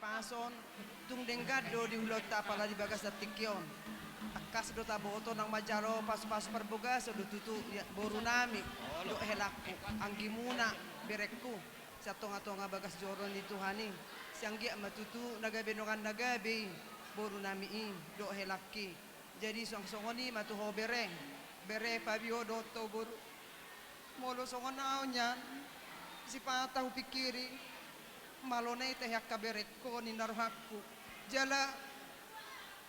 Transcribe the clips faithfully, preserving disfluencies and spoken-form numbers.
Pason, tung denggan do di ulaonta apala di bagasan tingki on. Tangkas do taboto nang manjalo pasupasu parbagason do tutu, ya, borunami dohot helangku, anggimuna, berengku, sian tongatonga bagas joro ni Tuhan i. Sai anggiat ma tutu na gabe dongan na gabe i, borunami i dohot helangki. Jadi song-, songon i ma tu ho bere, bere pabio dohot ho boru. Molo songon au nian, sipata hupingkiri, malo na i tahe angka berengkon ninna rohangku. Jala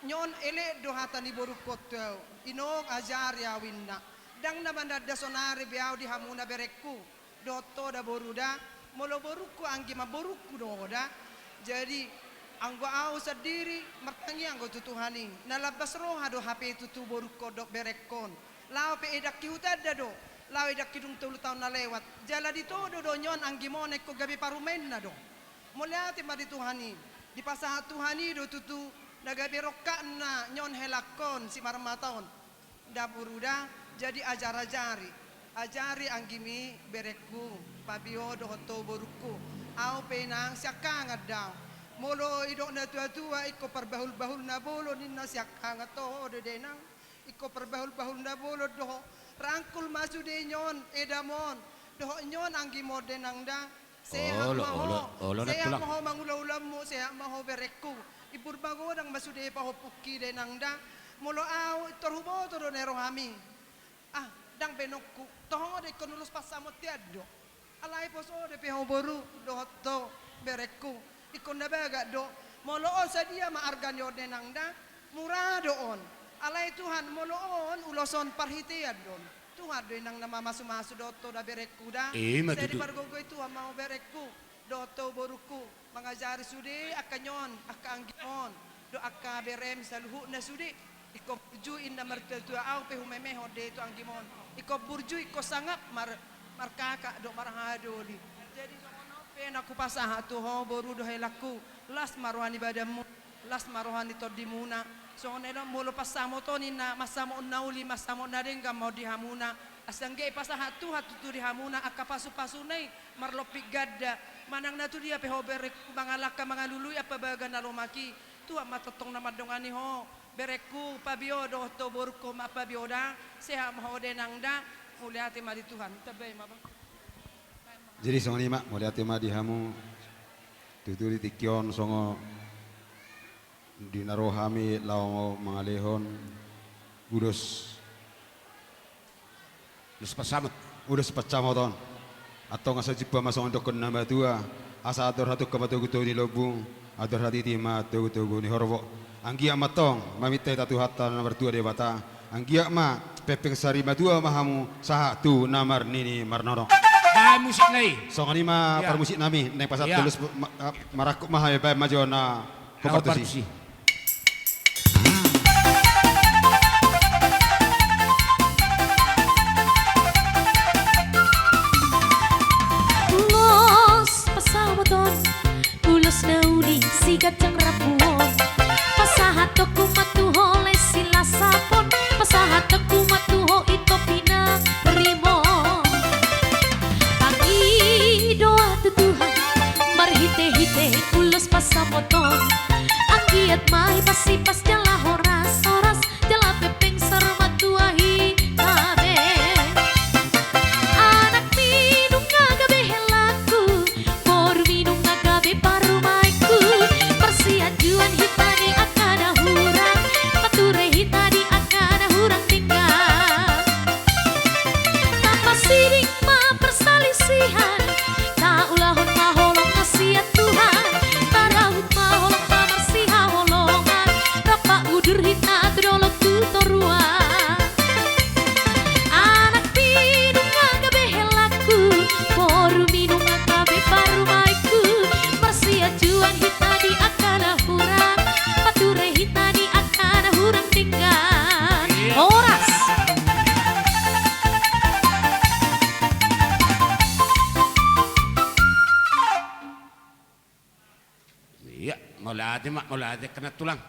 nion elek do hata ni borungkon tu au, inong ajari au inna. Ndang na mananda sonari be au di hamuna berengku. Dohot ho da boru da, molo borungku anggi ma borungku do ho da. Jadi, anggo au sandiri, martangiang do tu Tuhan i. Na lambas roha do hape tutu borungkon dohot berengkon. Laho pe edangki hutanda do, laho edangki dung tolu taon na lewat. Jala ditodo do nion anggimon ingkon gabe parumaenna do. Mauliate ma di Tuhan i, dipasahat Tuhan i do tutu, na gabe rongkapna nion helangkon simarmata on. Da boru da, jadi ajar-ajari. Ajari anggimi berengku, pabio dohot ho borungku. Au pe inang siangkangan do au. Molo idok na tua-tua ingkon parbahul-bahul na bolon ninna siangkangan toho do da inang. Ingkon parbahul-bahul na bolon do ho. Rangkul ma sude nion, edamon. Dohot nion anggimon da inang da. Sehat ma ho, sehat ma ho mangula-ulaonmu, sehat ma ho berengku. Imbur magodang ma sude pahompungki da inang da. Molo au, tor huboto do na rohami. Ah, ndang be nongku. Toho do ingkon ulos pansamot tian do. Alai poso do pe ho boru, dohot ho berengku. Ingkon na bagak do. Molo on sadia ma arga ni on da inang da. Mura do on. Alai Tuhan, molo on, ulos on parhitean do on. Tuhan do inang na mamasu-masu dohot ho da berengku da. Ima tutu. Sai dipargogoi Tuhan ma ho berengku dohot ho borungku. Mangajari sude angka nion, angka anggimon. Dohot angka berem saluhutna sude. Ingkon burju inna martua-tua, au pe humemehon do i tu anggimon. Ingkon burju, ingkon sangap mar-, markaka dohot marhaha doli. Jadi songon on pe na hupasahat tu ho boru dohot helangku. Las ma roha ni badanmu. Las ma roha ni tondimuna. Songon i do molo pansamot on inna, mansamot na uli, mansamot na denggan ma on di hamuna. Asa anggiat i pasahat Tuhan tutu di hamuna angka pasu-pasuna i marlompit ganda. Manang na tu dia pe ho berengku mangalangka mangalului ampabaga na lomak i. Tuhan ma tongtong na mandongani ho. Berengku pabio dohot ho borungku ma pabio da. Sehat ma ho da inang da. Mauliate ma di Tuhan. Tambai ma bang. Jadi songon i ma, mauliate ma di hamu. Tutu di tingki on songon di na ro hami laho mangalehon ulos, ulos pansamot, ulos pansamot on. Antong asa jumpa ma songon dokkon na matua, asa andor hatungka ma togu-togu ni lombu, andor hatiti ma togu-togu ni horbo. Anggiat ma antong maminta hita Tuhanta na martua Debata. Anggiat ma pengpeng sari matua ma hamu sahat tu na marnini marnono. Baen musik na i. Songon i ma parmusik nami, naeng pasahat ulos ma-, ah, marangkup ma hami, baen ma jo na hombar tusi. Ulos pansamot on, ulos na uli siganjang rambu on. Pasahatonku ma tu ho Lesi Lasapon, pasahatonku ma tu ho Ito Pinarimon. Pangidoan tu Tuhan marhite-hite ulos pansamot on. Anggiat ma hipas-hipas jala horas-horas jala pengpeng sari matua hita be. Anakmi nunga gabe helangku, borumi nunga gabe parumaenku. Marsianjuan hita di angka na hurang, marture hita di angka na hurang denggan. Tapasiding ma parsalisihan, taulahon ma holong na sian Tuhan, tarahut ma holong pamarsihahongan, rap paudur hita tu dolok tu toruan. Anakmi nunga gabe helangku, borumi nunga gabe parumaenku, marsianjuan hita di angka na hurang, marture hita di angka na hurang denggan. Horas. Ia, mauliate ma, mauliate angka na tulang.